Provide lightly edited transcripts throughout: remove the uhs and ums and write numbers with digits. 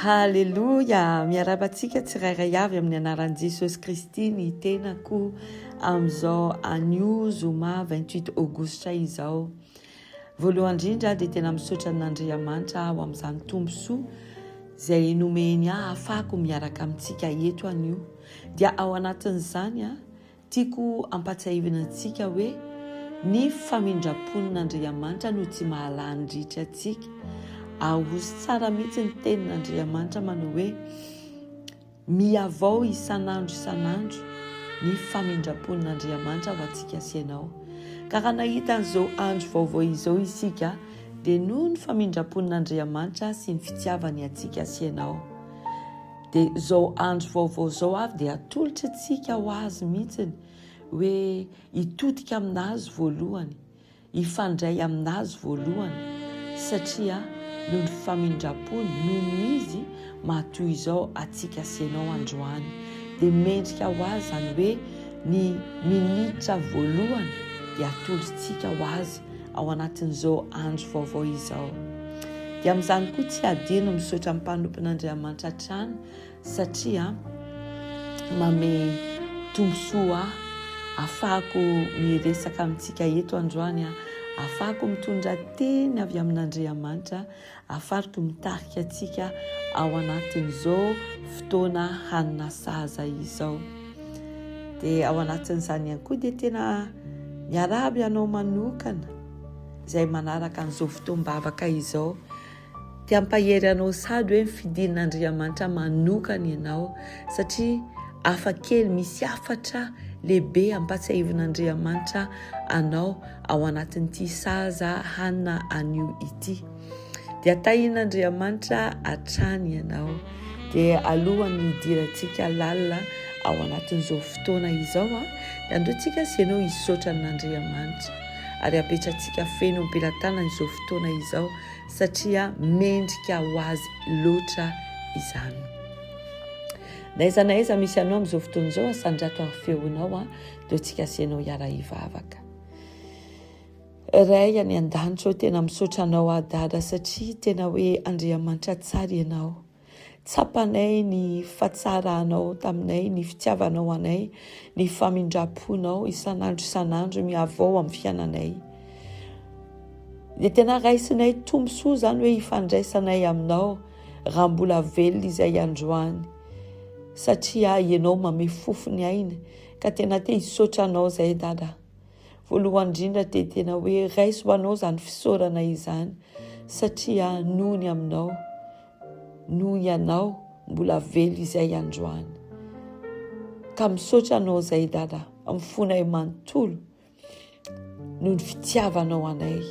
Haleloia! Miarahaba antsika tsirairay avy amin'ny anaran'i Jesosy Kristy ny tenako amin'izao anio zoma 28 aogositra izao. Voalohany indrindra dia tena misaotra an'Andriamanitra aho amin'izany tombosoa izay nomeny ahy ahafahako miaraka amintsika eto anio. Dia ao anatin'izany Tiako hampatsiahivina antsika hoe ny famindram-pon'Andriamanitra no tsy mahalany ritra antsika. Ahoso tsara mihitsy ny tenin'Andriamanitra manao hoe mihavao isan'andro isan'andro ny famindram-pon'Andriamanitra ho antsika sy ianao. Ka raha nahita an'izao andro vaovao izao isika dia noho ny famindram-pon'Andriamanitra sy ny fitiavany antsika sy ianao. Dia izao andro vaovao izao avy dia atolotra antsika ho azy mihitsiny hoe hitodika aminazy voalohany, hifandray aminazy voalohany satria noho ny famindram-pony, noho izy mahatoy izao antsika sy ianao androany. Dia mendrika ho azy izany hoe ny minitra voalohany dia atolotsika ho azy ao anatin'izao andro vaovao izao. Dia amin'izany koa tsy adino misaotra ny mpanompon'Andriamanitra hatrany satria mame tombosoa ahy afahako miresaka amintsika eto androany, afahako mitondra teny avy amin'Andriamanitra, afariko mitarika antsika ao anatin'izao fotoana hanina sahaza izao. Dia ao anatin'izany ihany koa dia tena miarahaba ianao manokana izay manaraka an'izao fotoam-bavaka izao. Te hampahery anao sady hoe nifidin'Andriamanitra manokana ianao satria hafa kely misy hafatra lehibe ampatsiahivin'Andriamanitra anao ao anatin'ity saza hanina anio ity. Dia tahin'Andriamanitra hatrany ianao. Dia alohan'ny hidirantsika lalina ao anatin'izao fotoana izao, dia andao tsika sy ianao hisaotra an'Andriamanitra. Ary apetrantsika feno am-pelatanana izao fotoana izao satria mendrika ho azy loatra izany. Na aiza na aiza misy anao amin'izao fotoana izao, asandrato ary feonao, dia tsika sy ianao hiara-hivavaka. Ray any an-danitra ô, tena misaotra anao aho Dada satria tena hoe Andriamanitra tsara ianao. Tsapanay ny fahatsaranao taminay, ny fitiavanao anay, ny famindram-ponao isan'andro isan'andro mihavao amin'ny fiainanay. Dia tena raisinay tombosoa izany hoe ifandraisanay aminao raha mbola velona izay androany satria ianao mamehy fofony aina ka tena te hisaotra anao izay Dada. Voalohany indrindra dia tena hoe raiso ho anao izany fisaorana izany satria noho ny aminao, noho ianao mbola velona izay androany. Ka misaotra anao izay Dada amin'ny fonay manontolo noho ny fitiavanao anay.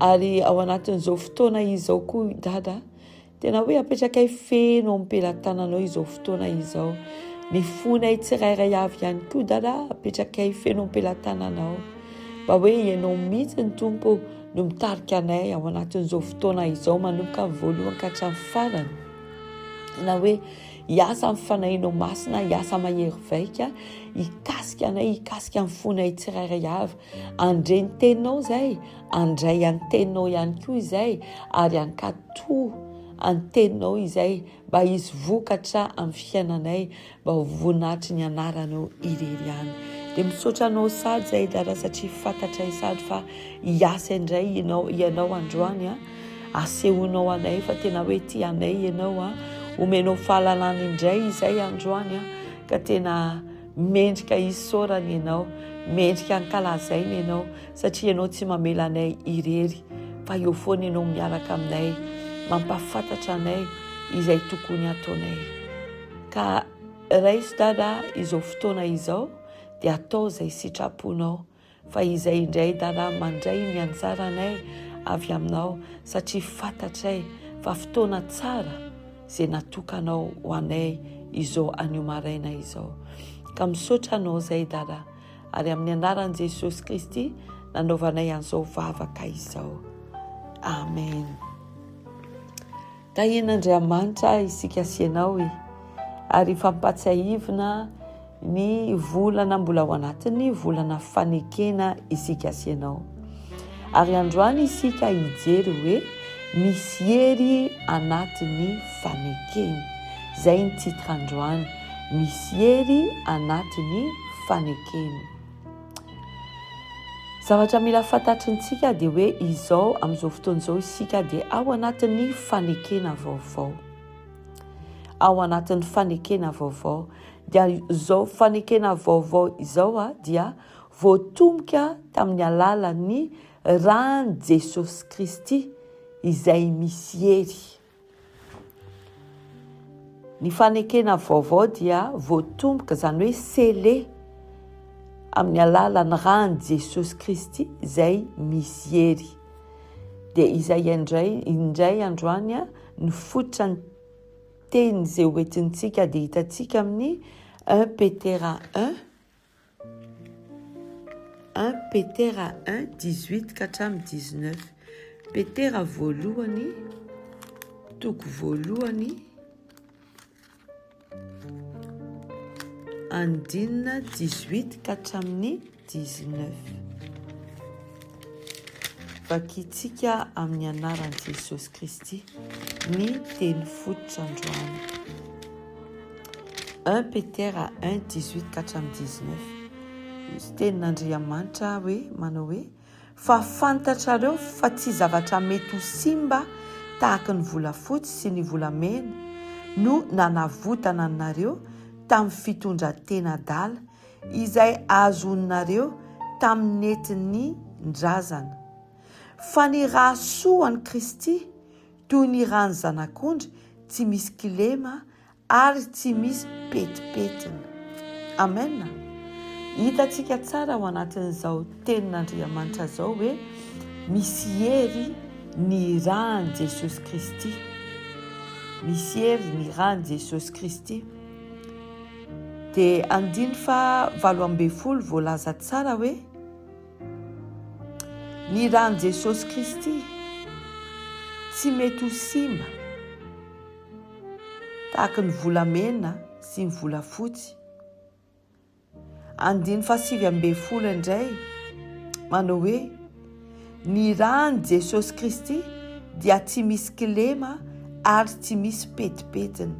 Ary ao anatin'izao fotoana izao koa Dada, tena hoe apetrakay feno ao am-pelatananao izao fotoana izao. Ny fonay tsirairay avy ihany koa Dada, apetrakay feno am-pelatananao. Mba hoe ianao mihitsy ny Tompo no mitarika anay ao anatin'izao fotoana izao manomboka amin'ny voalohany ka hatramin'ny farany. Na hoe hiasa amin'ny fanahinao masina, hiasa mahery vaika, hikasika anay, hikasika ny fonay tsirairay avy. Handre ny teninao izay, handray an'ny teninao ihany koa izay, ary hankatò an'ny teninao izay, mba hisy vokatra amin'ny fiainanay, mba ho voninahitry ny anaranao irery ihany. Dia misaotra anao sady izay Dada satria fantatray sady fa hiasa indray ianao, ianao androany a. Asehonao anay fa tena hoe tia anay ianao a. Omenao fahalalana indray izay androany a, ka tena Mendrika isaorana ianao, mendrika ankalazaina ianao satria ianao tsy mamela anay irery fa eo foana ianao miaraka aminay, mampahafantatra anay izay tokony hataonay. Ka raiso Dada izao fotoana izao dia atao izay sitraponao. Fa izay indray Dada mandray ny anjaranay avy aminao satria fantatray fa fotoana tsara izay natokanao ho anay izao anio maraina izao. Ka misaotra anao izay Dada ary amin'ny anaran'i Jesosy Kristy nanaovanay an'izao vavaka izao. Amen. Tahian'Andriamanitra isika sy ianao e! Ary fampatsiahivina ny volana mbola ao anatin'ny volana fanekena isika sy ianao. Ary androany isika hijery hoe Misy hery anatin'ny fanekena. Izay ny titre androany, Misy hery anatin'ny fanekena. Zavatra mila fantatrintsika dia hoe izao amin'izao fotoana izao isika dia ao anatin'ny fanekena vaovao. Ao anatin'ny fanekena vaovao. Dia izao fanekena vaovao izao dia voatomboka tamin'ny alalan'ny Ran'i Jesosy Kristy izay misy hery. Ny fanekena vaovao dia voatomboka, izany hoe scellé, amin'ny alalan'ny ran'i Jesosy Kristy izay misy hery. Dia izay indray indray androany ny fototra ny teny izay hoentintsika dia hitantsika amin'ny 1 Petera 1 1 Petera 1, 18 ka hatramin'ny 19. Petera voalohany, toko voalohany, andinina 18 ka hatramin'ny 19. Vakintsika amin'ny anaran'i Jesosy Kristy ny teny fototra androany. 1 Petera 1, 18 ka hatramin'ny 19. Misy tenin'Andriamanitra hoe manao hoe, Fa fantatrareo fa tsy zavatra mety ho simba tahaka ny volafotsy sy ny volamena no nanavotana anareo tamin'ny fitondran-tena adala izay azonareo tamin'ny nentin'ny ndrazana. Fa ny rà soa an'i Kristy, toy ny ràn'ny zanak'ondry tsy misy kilema ary tsy misy petipetina. Amen! Hitantsika tsara ao anatin'izao tenin'Andriamanitra izao hoe misy hery ny ràn'i Jesosy Kristy. Misy hery ny ràn'i Jesosy Kristy. Dia andiny faha 18 voalaza tsara hoe Ny ràn'i Jesosy Kristy tsy mety ho simba tahaka ny volamena sy ny volafotsy. Andiny fahasivy ambin'ny folo indray manao hoe ny ràn'i Jesosy Kristy dia tsy misy kilema ary tsy misy petipetina.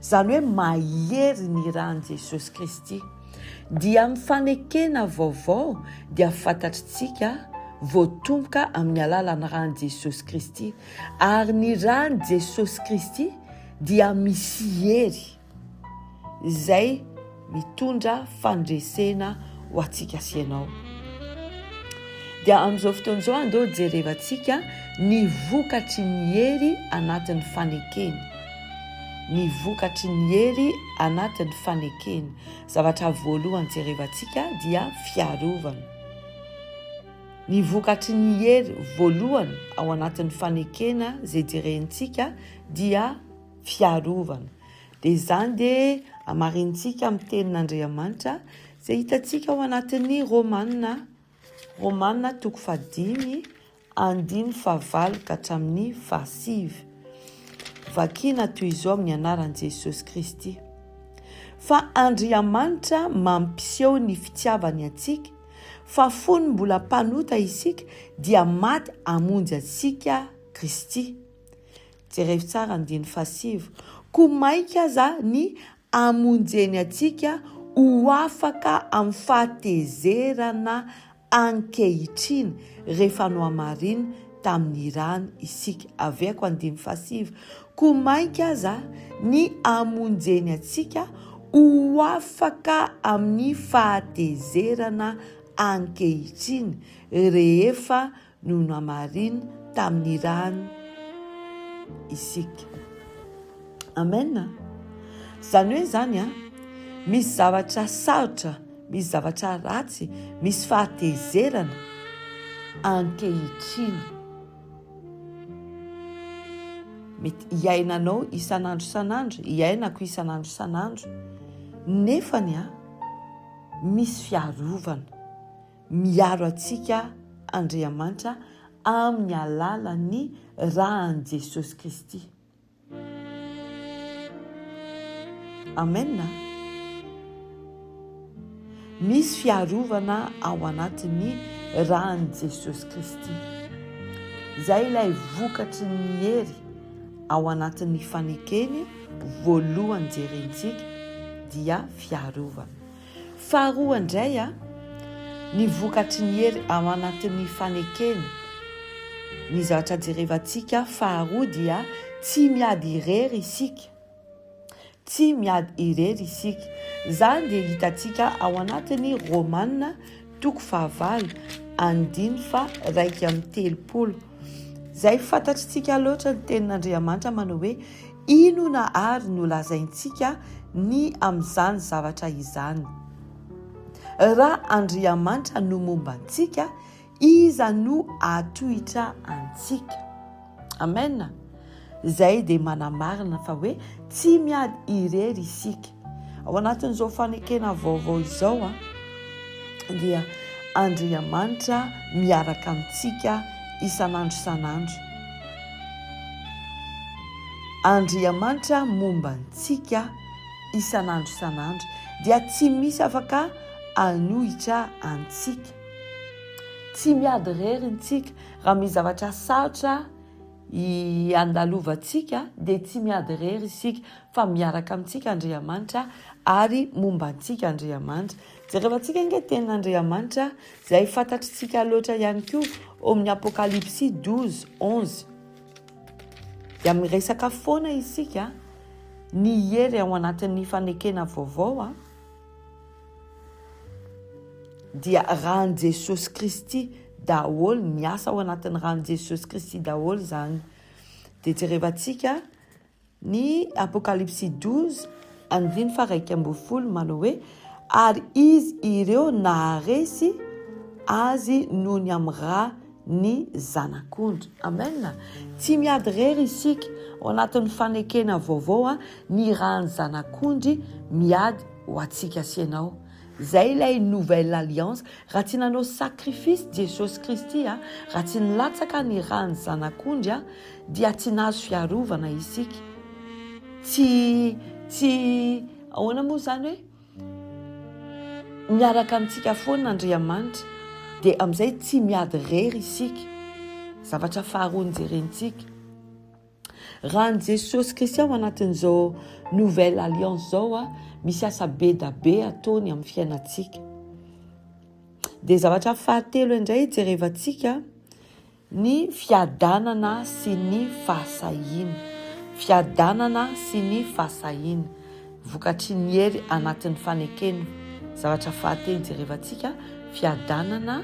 Izany hoe mahery ny ràn'i Jesosy Kristy. Dia amin'ny fanekena vaovao dia fantatritsika voatomboka amin'ny alalan'ny ràn'i Jesosy Kristy. Ary ny ràn'i Jesosy Kristy dia misy hery izay mitondra fandresena ho antsika sy ianao. Dia amin'izao fotoana izao andao jerevantsika ny vokatry ny hery anatin'ny fanekena. Ny vokatry ny hery anatin'ny fanekena. Zavatra voalohany jerevantsika dia fiarovana. Ny vokatry ny hery voalohany ao anatin'ny fanekena izay jerentsika dia fiarovana. Dia izany dia hamarinintsika amin'ny tenin'Andriamanitra izay hitantsika ao anatin'ny Romana. Romana toko fahadimy andiny fahavalo ka hatramin'ny fahasivy. Vakina toy izao amin'ny anaran'i Jesosy Kristy. Fa Andriamanitra mampiseho ny fitiavany antsika, fa fony mbola mpanota isika dia maty hamonjy antsika Kristy. Jerevo tsara andiny fahasivy. Koa mainka aza ny hamonjeny antsika ho afaka amin'ny fahatezerana ankehitriny rehefa nohamariny tamin'ny rany isika. Averiko andiny fahasivy. Koa mainka aza ny hamonjeny antsika ho afaka amin'ny fahatezerana ankehitriny rehefa no nohamariny tamin'ny rany isika. Amen. Izany hoe izany an, misy zavatra sarotra, misy zavatra ratsy, misy fahatezerana ankehitriny. Mety hiainanao isan'andro isan'andro, hiainako isan'andro isan'andro. Nefany an, misy fiarovana. Miaro antsika Andriamanitra amin'ny alalan'ny ràn'i Jesosy Kristy. Amen. Misy fiarovana ao anatin'ny ràn'i Jesosy Kristy. Izay ilay vokatry ny hery ao anatin'ny fanekeny voalohany jerentsika dia fiarovana. Faharoa indray, ny vokatry ny hery ao anatin'ny fanekeny. Ny zavatra jerevantsika faharoa dia tsy miady irery isika. Tsy miady irery isika. Izany dia hitantsika ao anatin'ny Romana toko fahavalo andiny faha-31. Izay fantatritsika loatra ny tenin'Andriamanitra manao hoe inona àry no lazaintsika ny amin'izany zavatra izany? Raha Andriamanitra no momba antsika, Iza no hahatohitra antsika? Amen! Izay dia manamarina fa hoe tsy miady irery isika. Ao anatin'izao fanekena vaovao izao dia Andriamanitra miaraka amintsika isan'andro isan'andro. Andriamanitra momba antsika isan'andro isan'andro dia tsy misy afaka hanohitra antsika. Tsy miady irery ntsika. Raha misy zavatra sarotra iandalovantsika dia tsy miady irery isika fa miaraka amintsika Andriamanitra ary momba antsika Andriamanitra. Jerevantsika ange tenin'Andriamanitra izay fantatritsika loatra ihany koa ao amin'ny Apokalypsy 12, 11. Dia miresaka foana isika ny hery ao anatin'ny fanekena vaovao. Dia ràn'i Jesosy Kristy daholo, miasa ao anatin'ny ràn'i Jesosy Kristy daholo izany. Dia jerevantsika ny Apokalypsy 12, andininy faha-11 manao hoe, Ary izy ireo naharesy azy noho ny amin'ny rà ny Zanak'ondry. Amen! Tsy miady irery isika. Ao anatin'ny fanekena vaovao, ny ràn'ny Zanak'ondry miady ho antsika sy ianao. Izay ilay nouvelle alliance. Raha tsy nanao sacrifice Jesosy Kristy, raha tsy nilatsaka ny ràn'ny Zanak'ondry, dia tsy nahazo fiarovana isika. Tsy, tsy, ahoana moa izany hoe? Miaraka amintsika foana Andriamanitra dia amin'izay tsy miady irery isika. Zavatra faharoa nojerentsika. Raha an'i Jesosy Kristy ao anatin'izao nouvelle alliance izao, misy asa be da be ataony amin'ny fiainantsika. Dia zavatra fahatelo indray jerevantsika. Ny fiadanana sy ny fahasahiana. Fiadanana sy ny fahasahiana. Vokatry ny hery anatin'ny fanekena. Zavatra fahatelo jerevantsika, fiadanana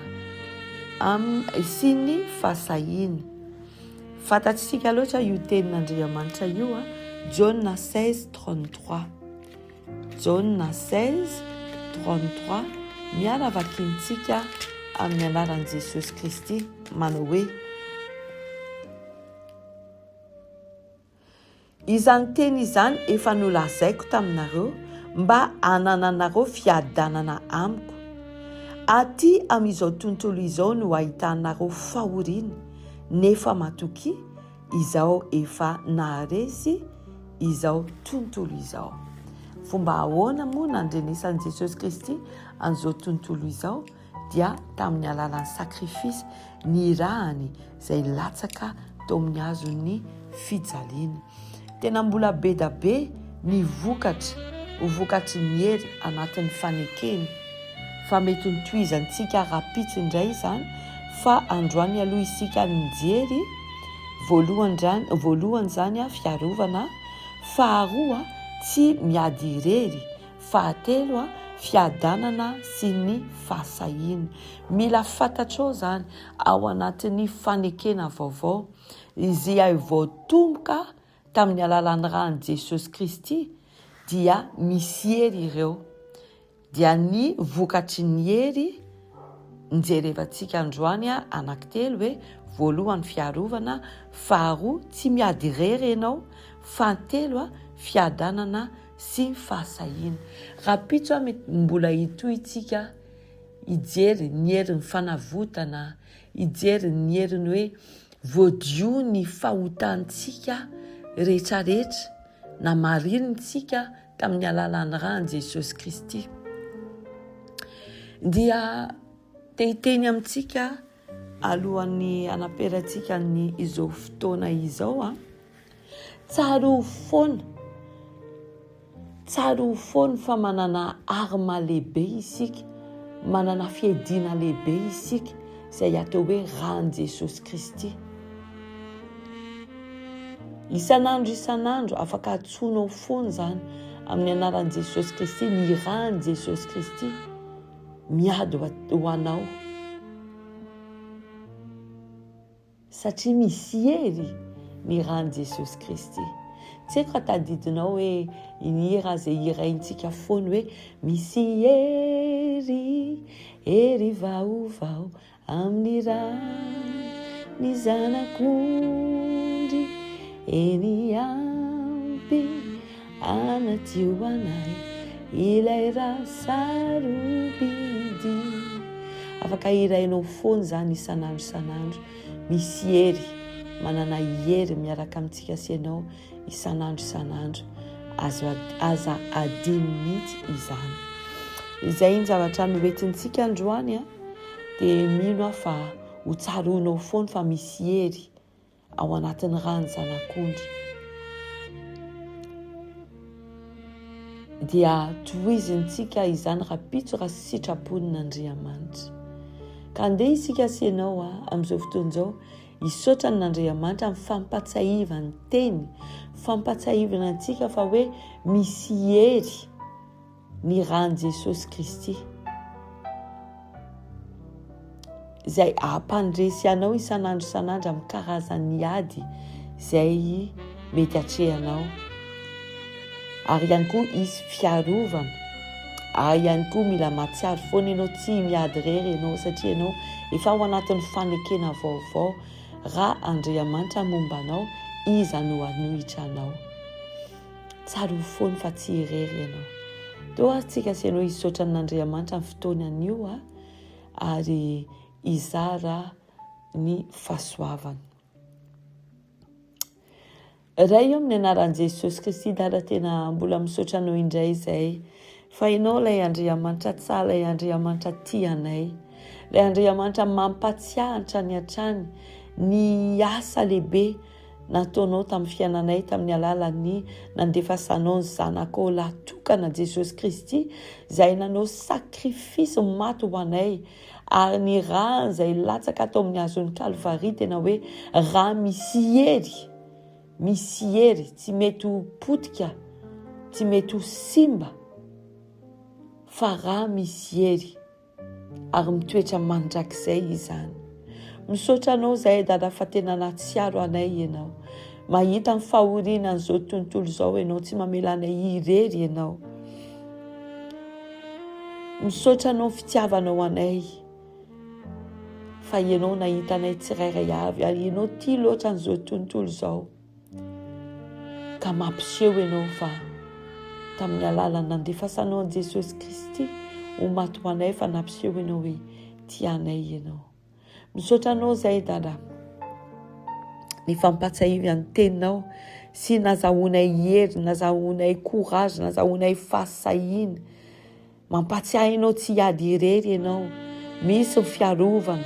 sy ny fahasahiana. Fantatsika loatra io tenin'Andriamanitra io, Jaona 16, 33. Jaona 16, 33, Miala vakintsika amin'ny anaran'i Jesosy Kristy manao hoe, Izany teny izany efa nolazaiko taminareo mba hanananareo fiadanana amiko. Aty amin'izao tontolo izao no ahitanareo fahoriana, nefa matokia, Izaho efa naharesy izao tontolo izao. Fomba ahoana moa nandrenesan'i Jesosy Kristy an'izao tontolo izao? Dia tamin'ny alalan'ny sacrifice nirahany izay latsaka tao amin'ny hazon'ny fijaliana. Tena mbola be da be ny vokatra ho vokatry ny hery anatin'ny fanekena. Fa mety ho notohizantsika rahampitso indray izany fa androany aloha isika nijery voalohany voalohany izany fiarovana, faharoa tsy miady irery, fahatelo fiadanana sy ny fahasahiana. Mila fantatrao izany ao anatin'ny fanekena vaovao izay voatomboka tamin'ny alalan'ny ran'i Jesosy Kristy dia misy hery ireo. Dia ny vokatry ny hery njerevantsika androany anankitelo hoe, voalohany fiarovana, faharoa tsy miady irery ianao, fahatelo fiadanana sy fahasahiana. Rahampitso mety mbola hitohy tsika hijery ny herin'ny fanavotana, hijery ny herin'ny hoe voadio ny fahotantsika rehetrarehetra, namarinintsika tamin'ny alalan'ny ran'i Jesosy Kristy. Dia te hiteny amintsika. alohan'ny hanaperantsika ny izao fotoana izao a, tsarovy foana, tsarovy foana fa manana arme lehibe isika, manana fiadiana lehibe isika izay atao hoe ran'i Jesosy Kristy. Isan'andro isan'andro afaka antsoinao foana izany amin'ny anaran'i Jesosy Kristy, ny ran'i Jesosy Kristy miady ho anao. Satria misy hery ny ran'i Jesosy Kristy. Tsy haiko raha tadidinao hoe iny hira izay hiraintsika foana hoe misy hery, hery vaovao Amin'ny ràn'ny Zanak'ondry, eny ampy anadio anay ilay rà sarobidy. Afaka hirainao foana izany isan'andro isan'andro. Misy hery, manana hery miaraka amintsika sy ianao isan'andro isan'andro. Azo aza adino mihitsy izany. Izay ny zavatra noentintsika androany a, dia mino aho fa ho tsaroanao foana fa misy hery ao anatin'ny ràn'ny zanak'ondry. Dia tohizintsika izany rahampitso raha sitrapon'Andriamanitra. Ka andeha isika sy ianao a, amin'izao fotoana izao Hisaotra an'Andriamanitra amin'ny fampatsahivany teny, fampatsahivana antsika fa hoe misy hery ny ran'i Jesosy Kristy. Izay hampandresy anao isan'andro isan'andro amin'ny karazan'ny ady izay mety atrehanao. Ary ihany koa hisy fiarovana. Ary ihany koa mila mahatsiaro foana ianao tsy miady irery ianao satria ianao efa ao anatin'ny fanekena vaovao. Raha Andriamanitra momba anao, iza no hanohitra anao? Tsarovy foana fa tsy irery ianao. Toa ary tsika sy ianao hisaotra an'Andriamanitra ny fotoana anio ary hizara ny fahasoavany. Ray o amin'ny anaran'i Jesosy Kristy Dada tena mbola misaotra anao indray izay fa ianao ilay Andriamanitra tsara ilay Andriamanitra tia anay ilay Andriamanitra mampatsiahy hatrany hatrany ny asa lehibe nataonao tamin'ny fiainanay tamin'ny alalan'ny nandefasanao ny zanakao lahy tokana Jesosy Kristy izay nanao sacrifice maty ho anay Ary ny rà izay latsaka ato amin'ny hazon'ny Kalvary tena hoe rà misy hery, misy hery, tsy mety ho potika, tsy mety ho simba, fa rà misy hery ary mitoetra mandrakizay izany. Misaotra anao izahay Dada fa tena nahatsiaro anay ianao. Mahita ny fahoriana an'izao tontolo izao ianao, tsy mamela anay irery ianao. Misaotra anao ny fitiavanao anay fa ianao nahita anay tsirairay avy ary ianao tia loatra an'izao tontolo izao ka mampiseho ianao fa tamin'ny alalan'ny nandefasanao an'i Jesosy Kristy ho maty ho anay fa nampiseho ianao hoe tia anay ianao. Misaotra anao zay Dada ny fampatsahivy ny teninao sy nazahoanay hery, nazahoanay courage, nazahoanay fahasahiana. Mampatsiahy anao tsy hiady irery ianao. Misy ny fiarovana.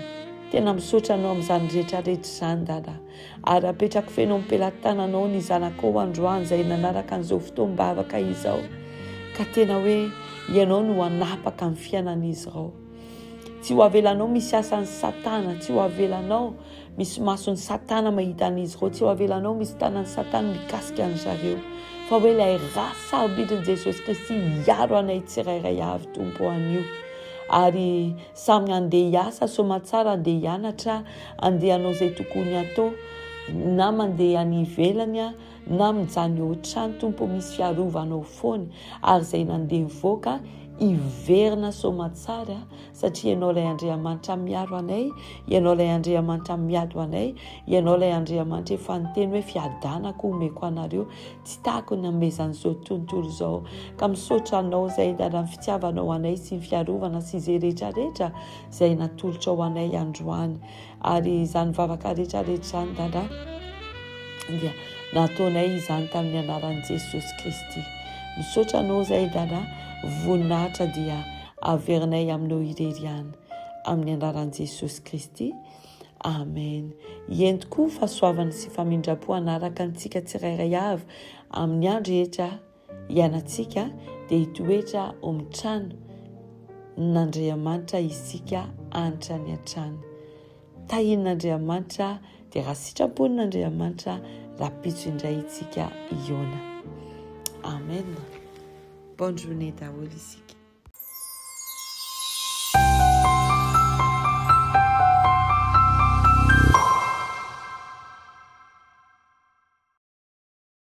Tena misaotra anao amin'izany rehetra rehetra izany Dada. Ary apetrako feno am-pelatananao ny zanakao androany izay nanaraka an'izao fotoam-bavaka izao. Ka tena hoe ianao no hanapaka ny fiainan'izy ireo. Tsy ho avelanao misy asan'i Satana, tsy ho avelanao misy mason'i Satana mahita an'izy ireo, tsy ho avelanao misy tanan'i Satana mikasika an-dry zareo. Fa hoe ilay rà sarobidin'i Jesosy Kristy hiaro anay tsirairay avy, Tompo, anio. Ary samy handeha hiasa soamatsara, handeha hianatra, handeha hanao izay tokony hatao, na mandeha any ivelany, na mijanona eo an-trano, Tompo, misy fiarovanao foana. Ary izay nandeha nivoaka, hiverina soamatsara, satria Ianao ilay Andriamanitra miaro anay, Ianao ilay Andriamanitra miady ho anay, Ianao ilay Andriamanitra efa niteny hoe fiadanako omeko anareo, tsy tahako ny hanomezan'izao tontolo izao. Ka misaotra Anao izay Dada ny fitiavanao anay sy ny fiarovana sy izay rehetra rehetra izay natolotrao anay androany. Ary izany vavaka rehetra rehetra izany Dada dia nataonay izany tamin'ny anaran'i Jesosy Kristy. Misaotra Anao izay Dada, voninahitra dia averinay aminao irery ihany. Amin'ny anaran'i Jesosy Kristy. Amen. Eny tokoa fahasoavana sy famindram-po hanaraka antsika tsirairay avy amin'ny andro rehetra iainantsika dia hitoetra ao amin'ny trano n'Andriamanitra isika hatrany hatrany. Tahian'Andriamanitra dia raha sitrapon'Andriamanitra rahampitso indray isika hihaona. Amen. Bonne journée daholo isika.